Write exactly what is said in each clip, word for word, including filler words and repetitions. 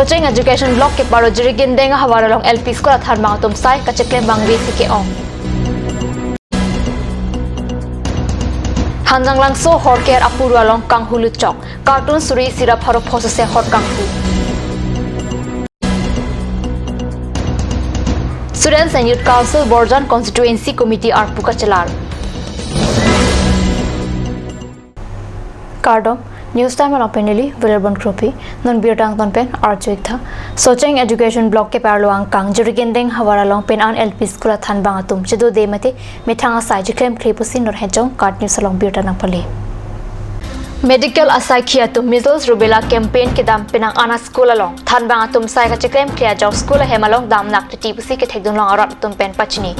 Socheng Education Block keparlo Jirikindeng ahavar along L P School athanbang atum sai kacheklem abang ave si ke-ong. Hanjanglangso Horker apuru along kanghu lutchok, carton suri isi ra pharo phongo sose hot kanghu. Students and Youth Council Borjan Constituency Committee arpu kachelar. Kardom, News Time along pen neli Wilbon Kropi, non birta angton pen arju-ik tha. Socheng Education Block keparlo angkang Jirikindeng ahavar along penang L P School athanbang atum chedode mate methang asai cheklemkle pusi Norhejong KAT News along birta nangpale. Medical asaikhi atum measles rubella campaign kedam penang an a-school along thanbang atum sai kacheklemkle ajok school ahem along damnak titi pusi kethekdun long arat atum pen pachini.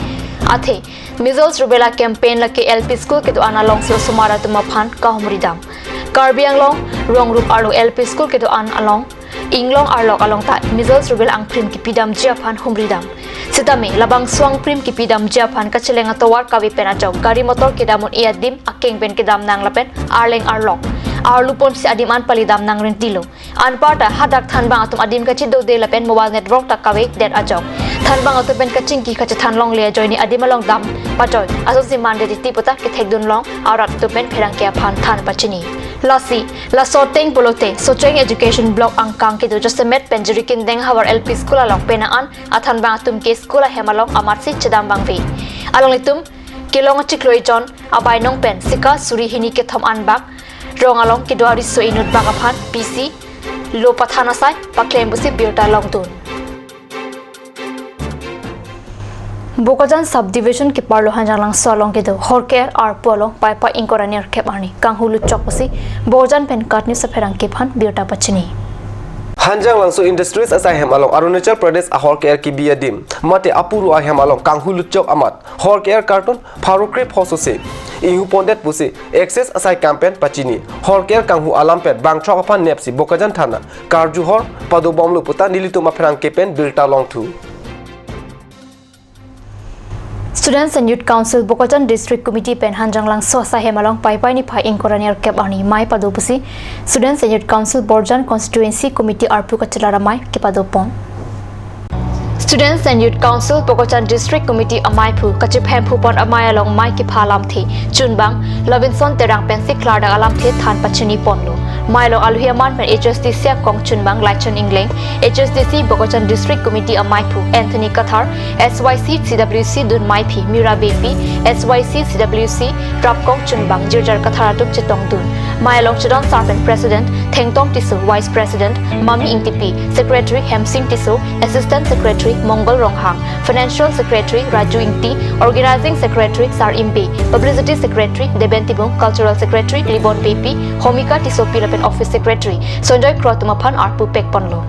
Athe, measles rubella campaign lake L P school kedo-an along si osomar atum aphan kahumri dam. Karbi Anglong rong rup arlo L P school kedo-an along inglong arlok along ta measles rubella angprim kipidamji aphan humri dam. Sitame labangso angprim kipidamji aphan kacheleng atovar kave pen ajok gari motor kedam un-e adim akeng pen kedam nang lapen arleng arlok arlu ponsi adim an pali dam nang rentilo. Anparta hadak thanbang atum adim kachedode lapen mobile network ta kavedet ajok thanbang atum pen kachingki kachethan longle ajoine adim along dam pajoi asonsi mande titi puta kethekdun long arat atum pen pherangke aphan than pachini. Lasi, laso ateng pulote Socheng Education Block angkang kedo Joseph Met pen Jirikindeng ahavar L P School along penang an athanbang atum ke school ahem along amatsi chedam abang ave. Alanglitum kelong achiklo ejon abainong pen sika suri hini kethom anbak rong along kedo ariso inut bak aphan pisi lo pathan asai paklem pusi birta longdun. Bokajan Subdivision keparlo Hanjanglangso along kedo Horker arpu along Paipai ingkoi ra nerkep arni kanghu lutchok pusi Bokajan pen KAT News apherangke aphan birta pachini. Hanjanglangso Industries asai hem along Arunachal Pradesh ahorker kebi adim mate apuru ahem along kanghu lutchok amat horker carton pharo kre phongo sose inghu pondet pusi Access asai kam pen pachini. Horker kanghu alam pen bangthrok aphan nepsi Bokajan thana karjuhor padobomlo puta nelitum apherangke pen birta longthu. Students and Youth Council Bokajan District Committee pen Hanjanglangso asai hem along Paipai niphai ingkoi ra nerkep arni mei pado pusi Students and Youth Council Borjan Constituency Committee arpu kachelar amei kepado pon. Students and Youth Council Bokajan District Committee ameiphu kachephemphu pon amei along mei kepha alamthe chunbang Lovinson Terang pensi klardak alamthe than pachini ponlo. Mei along alohi aman pen H S D C akong chunbang Laichon Ingleng, H S D C Bokajan District Committee ameiphu Anthony Kathar, S Y C C W C dun meiphi Mira Beypi, S Y C C W C rapkong chunbang Jirjar Kathar atum chetongdun. Mei along chedon sarpen President Thengtong Tisso, Vice President Mami Ingtipi, Secretary Hemsing Tisso, Assistant Secretary Mongol Ronghang, Financial Secretary Raju Ingti, Organizing Secretary Sar Imbe, Publicity Secretary Deben Timung, Cultural Secretary Libon Beypi, Homika Tissopi lapen Office Secretary Sonjoy Kro atum aphan arpu pek ponlo.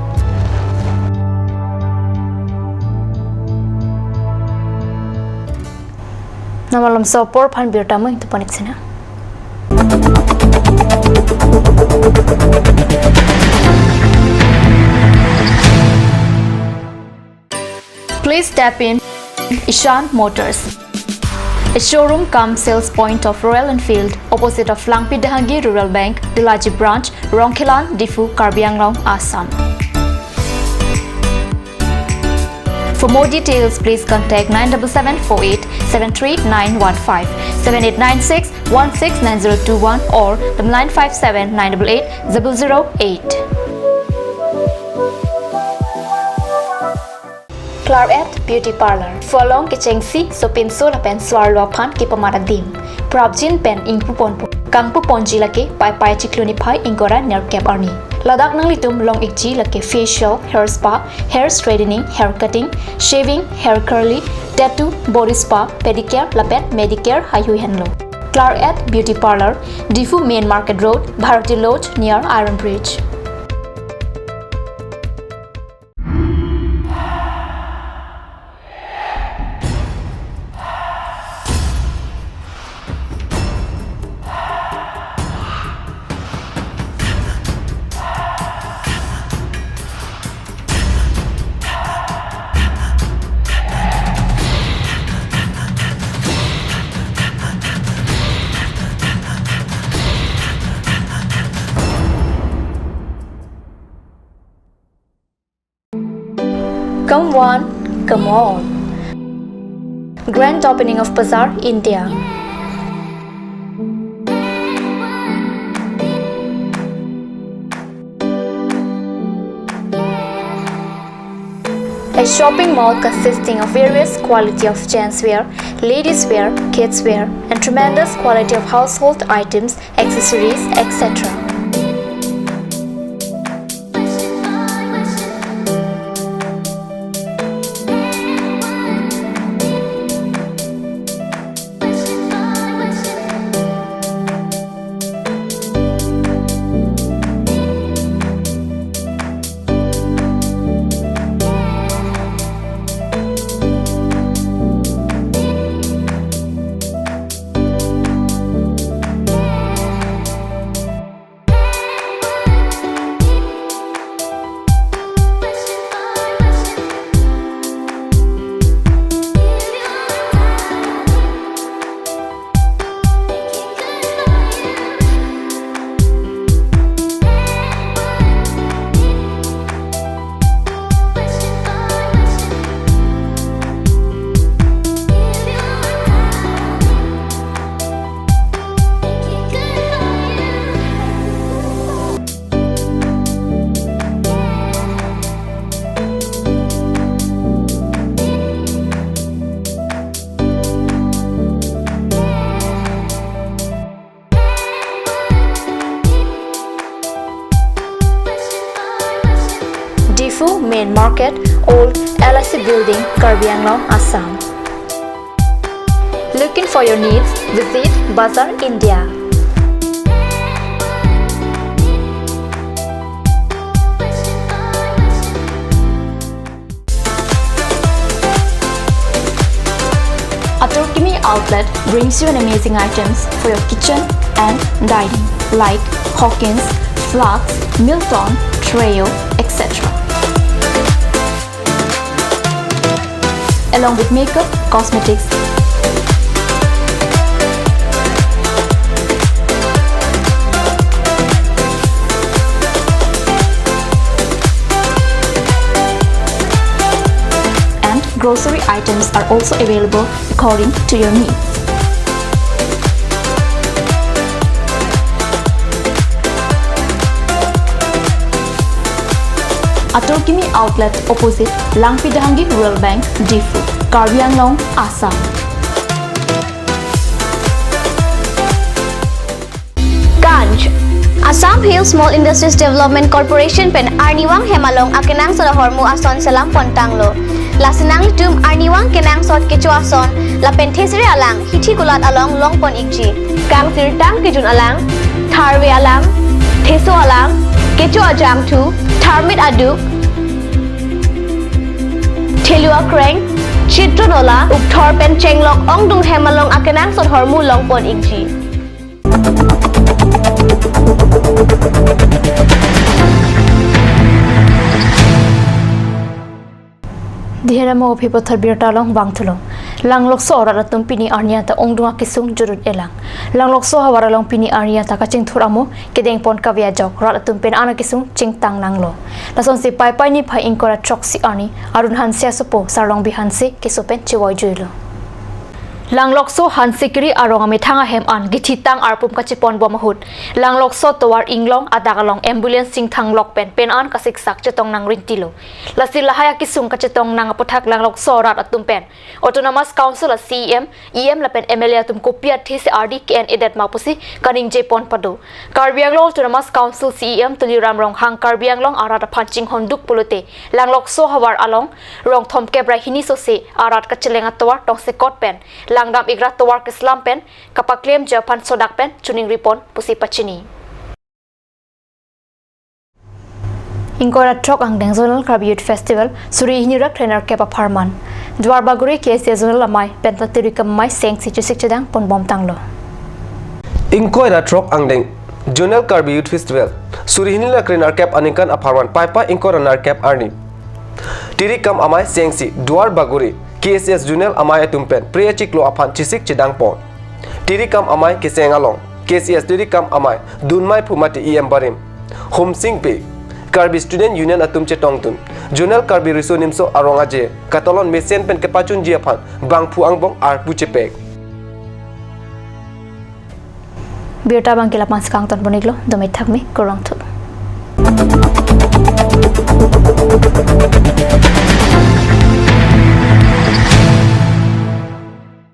Nonmalom so apor aphan birta mo ingtu panik sina. Please step in Ishan Motors, a showroom cum sales point of Royal Enfield, opposite of Langpi Dehangi Rural Bank, Dulaji Branch, Rongkhelan, Diphu, Karbi Anglong, Assam. For more details, please contact nine double seven four eight seven three nine one five, seven eight nine six one six nine zero two one or the nine five seven nine double eight double zero eight. Claret Beauty Parlour. Phu along kechengsi sopinso lapen so-arlo aphan kepamat adim. Prapjin pen ingpu ponpo. Kangpu ponji lake Paipai chiklo niphai ingkoi ra nerkep arni. Ladak nanglitum long-ikji lake facial, hair spa, hair straightening, hair cutting, shaving, hair curly, tattoo, body spa, pedicure lapen manicure haihui henlo. Claret Beauty Parlour, Diphu Main Market Road, Bharati Lodge near Iron Bridge. One, come on. Grand opening of Bazaar, India. A shopping mall consisting of various quality of gents wear, ladies wear, kids wear, and tremendous quality of household items, accessories, et cetera. Diphu Main Market, Old L I C Building, Karbi Anglong, Assam. Looking for your needs? Visit Bazaar India. Atur Kimi Outlet brings you an amazing items for your kitchen and dining, like hawkins, flasks, Milton, Treo, et cetera. Along with makeup, cosmetics, and grocery items are also available according to your needs. Atur Kimi Outlet, opposite Langpi Dahangi Rural Bank, Diphu, Karbi Anglong, Assam. Ganj. Assam Hill Small Industries Development Corporation pen arnivang hem along akenangsot ahormu ason selam pontanglo. Lasi nanglitum arnivang kenangsot kecho ason lapen thesere alang hithi kulat along longpon ikji. Kangsirtang kejun alang, tharve alang, theso alang, kecho ajangthu, tharmit aduk, thelu akreng, chitro nola, ukthor pen chenglok ongdung hem along akenangsot ahormu longpon ikji. Diheramo aphi puthot birta along vangthulo. Langlokso arat atum pini arni anta ongdung akesung jurut elang. Langlokso ahavar along pini arni anta kachingthur amo kedengpon kave ajok rat atum pen an akesung chingtang nanglo. Lasonsi Paipai niphai ingkoi ra throksi arni Arun Hanse asopo Sarlongbi Hanse keso pen chevoijuilo. Langlokso Hansekiri arong amethang ahem an githitang arpum kacheponbom ahut Langlokso tovar inglong adak along ambulance chingthanglok pen pen an kasiksak chetong nangrintilo. Lasi lahai akesung kachetong nang aputhak Langlokso arat atum pen Autonomous Council a CEM, EM lapen MLA atum kopi athe si ardi ke-en-edet ma pusi kaningjepon pado. Karbi Anglong Autonomous Council CEM Tuliram Ronghang Karbi Anglong arat aphan chinghonduk pulote Langlokso ahavar along rong thomkep ra hini sose arat kacheleng atovar tongsekot pen langdam ik ra tovar keslam pen kapaklemji aphan sodak pen chuning ripon pusi pachini. Ingkoi ra throk angdeng Zonal Karbi Youth Festival suri hini ra krenerkep apharman Duar Bagori KSA Zonal amei penta Tirikam amei sengsi chesik chedang ponbomtanglo. Ingkoi ra throk angdeng Zonal Karbi Youth Festival suri hini ra krenerkep aningkan apharman Paipai ingkoi ra nerkep arni Tirikam amei sengsi Duar Bagori KSA Zonal amei atum pen pre achiklo aphan chesik chedangpon. Tirikam amei keseng along KSA Tirikam amei dunmei phu mate EM barim Humsing Bey, Karbi Student Union atum chetongdun. Zonal Karbi Riso Nimso Arong Aje katalon mesen pen kepachunji aphan bangphu angbong arpu chepek. Birta abangke la-an si kangton pon-iklo, dome thakme, kurvangthu.